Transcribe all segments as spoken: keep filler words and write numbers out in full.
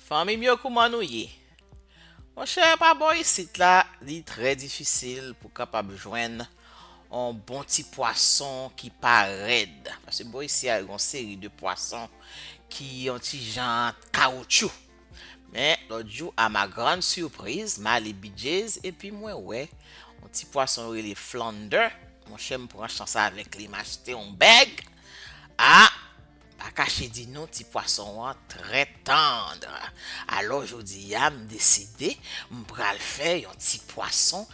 Fanmi m yo, kouman nou ye? Monchè, pa bò isit la, li trè difisil pou kapab jwenn yon bon ti pwason ki pa rèd. Paske bò isi a, gen yon seri de pwason ki yon ti jan kawoutchou. Men, lòt jou, à ma grande surprise, m ale B J's epi mwen wè yon ti pwason yo rele flounder. Monchè, m pran chans avèk li, m achte yon bèg. Ah, pa kache di nou, ti pwason an trè tann. Alò, jodi a, m deside, m pral fè yon ti pwason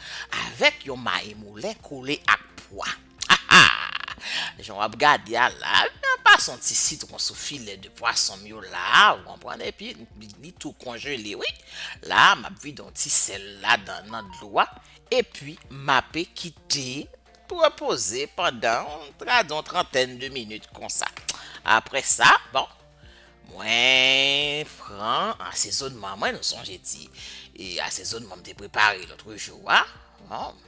avèk yon mayi moulen kole ak pwa. Jan w ap gade a la, m pase yon ti sitwon sou filè de pwason m yo la, ou konprann, epi li, li tou konjele, wi. La, m ap vide yon ti sèl ladan, nan dlo a, epi m ape kite pou repoze pandan, gade, yon trantèn de minit konsa. Apre sa, bon, mwen pran asezonman mwen, nou sonje ti, e, asezonman m te prepare lòt jou a. Bon,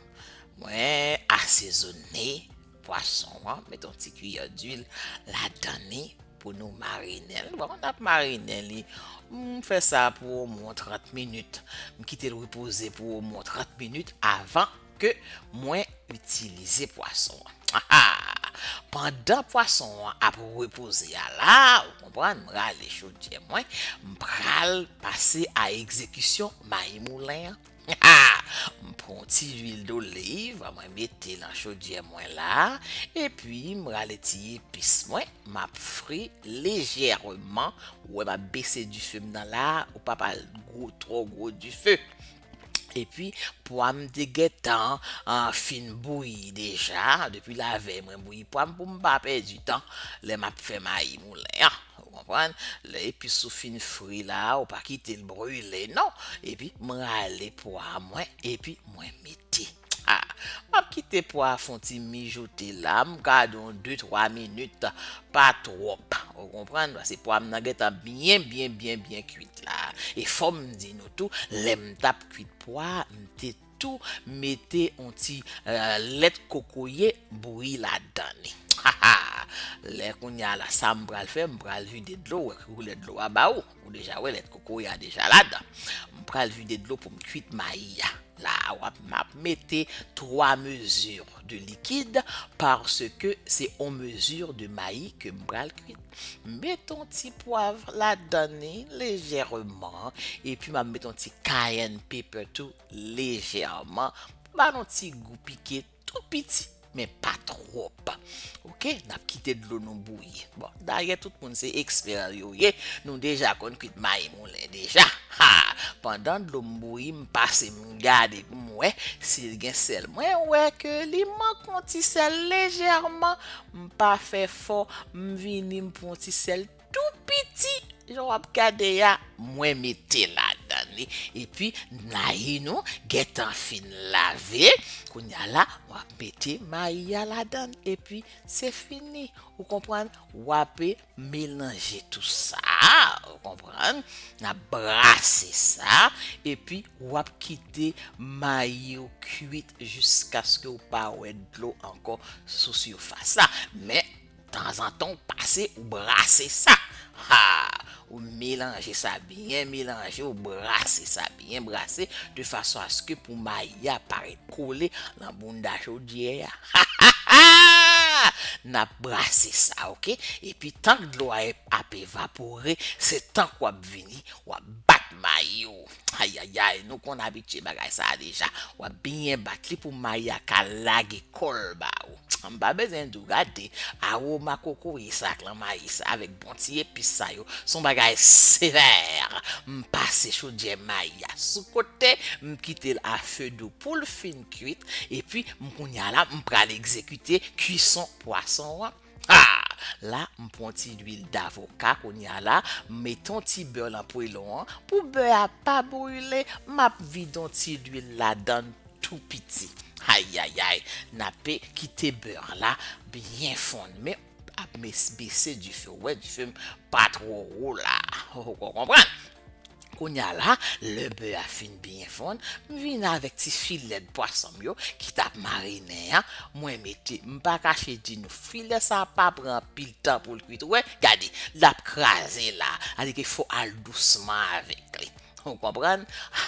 mwen asezone pwason an, met yon ti kiyè dwil ladan li pou nou marinen l. Bon, n ap marinen li. M fè sa pou omwen trant minit. M kite l repoze pou omwen trant minit avan ke mwen itilize pwason an. Pandan pwason an ap repoze a la, ou konprann, m rale chodyè mwen, m pral pase a egzekisyon mayi moulen an. M pran yon ti lwil doliv, mwen mete nan chodyè mwen la, epi m rale ti epis mwen, m ap fri lejèman, ou wè m ap bese dife m nan la, ou pa pral gwo, twò gwo dife. Epi, pwa m te gentan, ah, fin bouyi deja. Depi lavèy mwen bouyi pwa m pou m pa pèdi tan lè m ap fè mayi moulen an. Ou konprann? Lè epis ou fin fri la, ou pa kite l brile, non. Epi, m rale pwa mwen, epi mwen mete. Ah, m ap kite pwa a fè yon ti mijote la, m gade yon de, twa minit, pa twòp. Ou konprann? Paske pwa m nan gentan byen, byen, byen, byen kwit la. E fò m di nou tou, lè m t ap kwit pwa a, m te tou mete yon ti, eh, lèt kokoye bouyi ladan li. Lè kounye a la, sa m pral fè, m pral vide dlo, wè koulè dlo a ba ou. Ou deja wè lèt kokoye a deja ladan. M pral vide dlo pou m kwit mayi a. La, w ap, m ap mete twa mezi de likid, paske se yon mezi de mayi ke m pral kwit. Met yon ti pwav ladan li lejèman, epi m ap met yon ti cayenne pepper tou lejèman. Ba l yon ti gou pike tou piti, men pa twòp. Oke, n ap kite dlo nou bouyi. Bon, dayè, tout moun se ekspè yo ye. Nou deja konn kwit mayi moulen deja. Ha! Pandan dlo m bouyi, m pase, m gade pou m wè si l gen sèl. Mwen wè ke li manke yon ti sèl lejèman. M pa fè fò, m vini, m pran yon ti sèl tou piti, jan w ap gade a, mwen mete ladan li. Epi, mayi nou gentan fin lave. Kounye a la, w ap mete mayi a ladan. Epi, se fini. Ou konprann? W ape melanje tou sa. Ou konprann? N ap brase sa. Epi, w ap kite mayi ou kwit jiskaske ou pa wè dlo ankò sou sifas la. Men, tanzantan, ou pase, ou brase sa. Ha! Ou melanje sa byen melanje, ou brase sa byen brase, de fason aske pou mayi a pa ret kole nan bounda chodyè a. N ap brase sa, oke? Epi, tank dlo a ap evapore, se tank w ap vini, w ap bat mayi w. Ayayay, nou konn abitye bagay sa a deja. W ap byen bat li pou mayi a ka lage kò l ba ou. M pa bezwen di w, gade, awoma kokoye sa ak lanmayi sa avèk bon ti epis sa yo, se yon bagay sevè. M pase chodyè mayi a sou kote, m kite l a fe dou pou l fin kwit, epi m kounye a la, m pral egzekite kwison pwason an. Ah! La, m pran ti lwil davoka, kounye a la, m met yon ti bè nan pwelon an, pou bè a pa brile, m ap vide yon ti lwil ladan l tou piti. Ayayay, n ape kite bè la byen fonn, men ap mes-, bese dife, ou wè dife m pa twò wo la, ou konprann? Kounye a la, lè bè a fin byen fonn, m vin avèk ti filèt pwason m yo ki t ap marinen an. Mwen mete, m pa kache di nou, filè sa a pa pran anpil tan pou l kwit. Ou wè, gade, l ap kraze la. Sa vle di ke fò w al dousman avèk li. Ou konprann?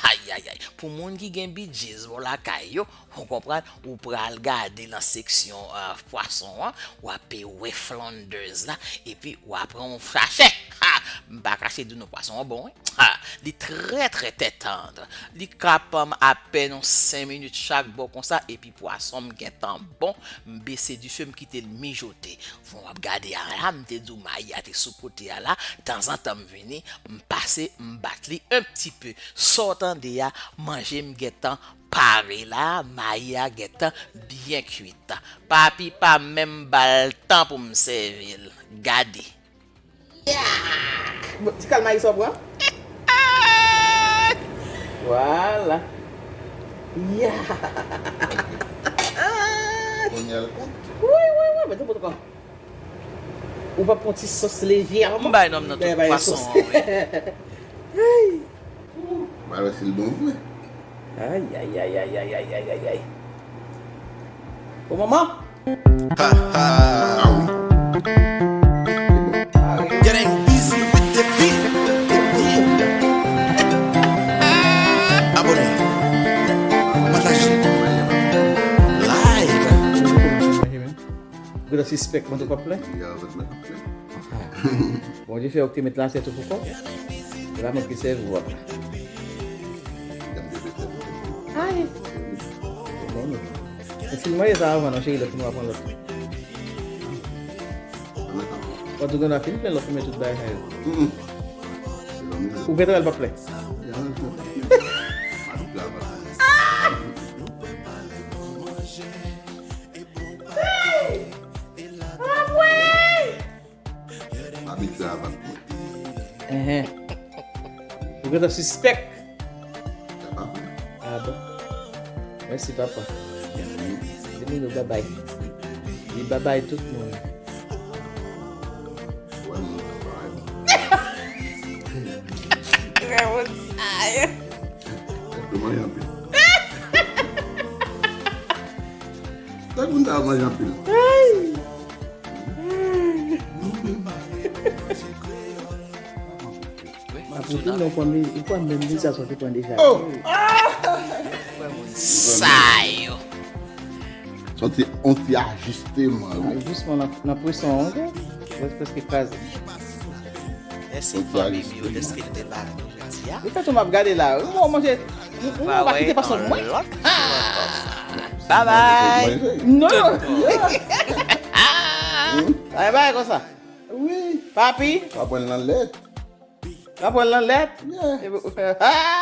Ayayay. Pou moun ki gen bidjez bò lakay yo, ou konprann, ou pral gade nan seksyon, euh, pwason an, w ap wè flounders la, epi w ap pran yon sachè. Ha! M pa kache di nou pwason an bon, wi. Ha! Li trè, trè, trè tann. Li ka pran m apèn yon senk minit chak bò konsa, epi pwason m gentan bon. M bese dife, m kite l mijote. Bon, w ap gade a la, m te di w mayi a te sou kote a la. Tanzantan m vini, m pase, m bat li un petit peu. Sa w tande a, manje m gentan pare la, mayi a gentan byen kwit. Papi pa menm ba l tan pou m sèvi l. Gade. Yak! Bon, ti kal mayi sa w pran? Vwala. Yak! Kounye a l konn. Wi, wi, wi, mete pou kò. Ou p ap pran ti sòs lejè a, m bay nonm nan tout pwason an, wi. Ay! M al wè si l bon vre. Ay, ay, ay, ay, ay, ay, ay, ay, ay. O manman! Ha, ha. Ah wi. Getting busy with the beat. Abone. Pataje. Like. Ou gentan sispèk mwen tou p ap plen? Ya, avèk mwen p ap plen. Bondye fè w k te met lachè tou pou kò w. Se pa mwen k te sèvi w ap la. Ay! Men fin manje sa avan non, cheri, lè fin w a pran lòt. Pandan w fin plen lòt, ou met tout bagay sa yo. Ou gentan wè l p ap plen. M abitye avèk mwen. Enhen. Ou gentan sispèk. Ah bon. Mèsi, papa. Di Mino babay. Di babay tout moun. Wè, moun nan pa. Wè, moun sa yo. Yo manje anpil. Tèt moun sa yo manje anpil. Apre tou, non, pran mi-, ou pran menm miza sa w te pran deja. Oh! Sa yo. Sa w te, yon ti ajisteman, wi. Ajisman nan, nan pweson an, wi. Prèske, prèske kraze. Mèsi fanmi m yo dèske nou te la pou jodi a. Li fè tou m ap gade la. Ou manje, ou pa kite pase pou mwen. Bye bye. Non. Bye bye konsa. Wi. Papi. Pa pran l nan lèt. Pa pran l nan lèt. Yeah.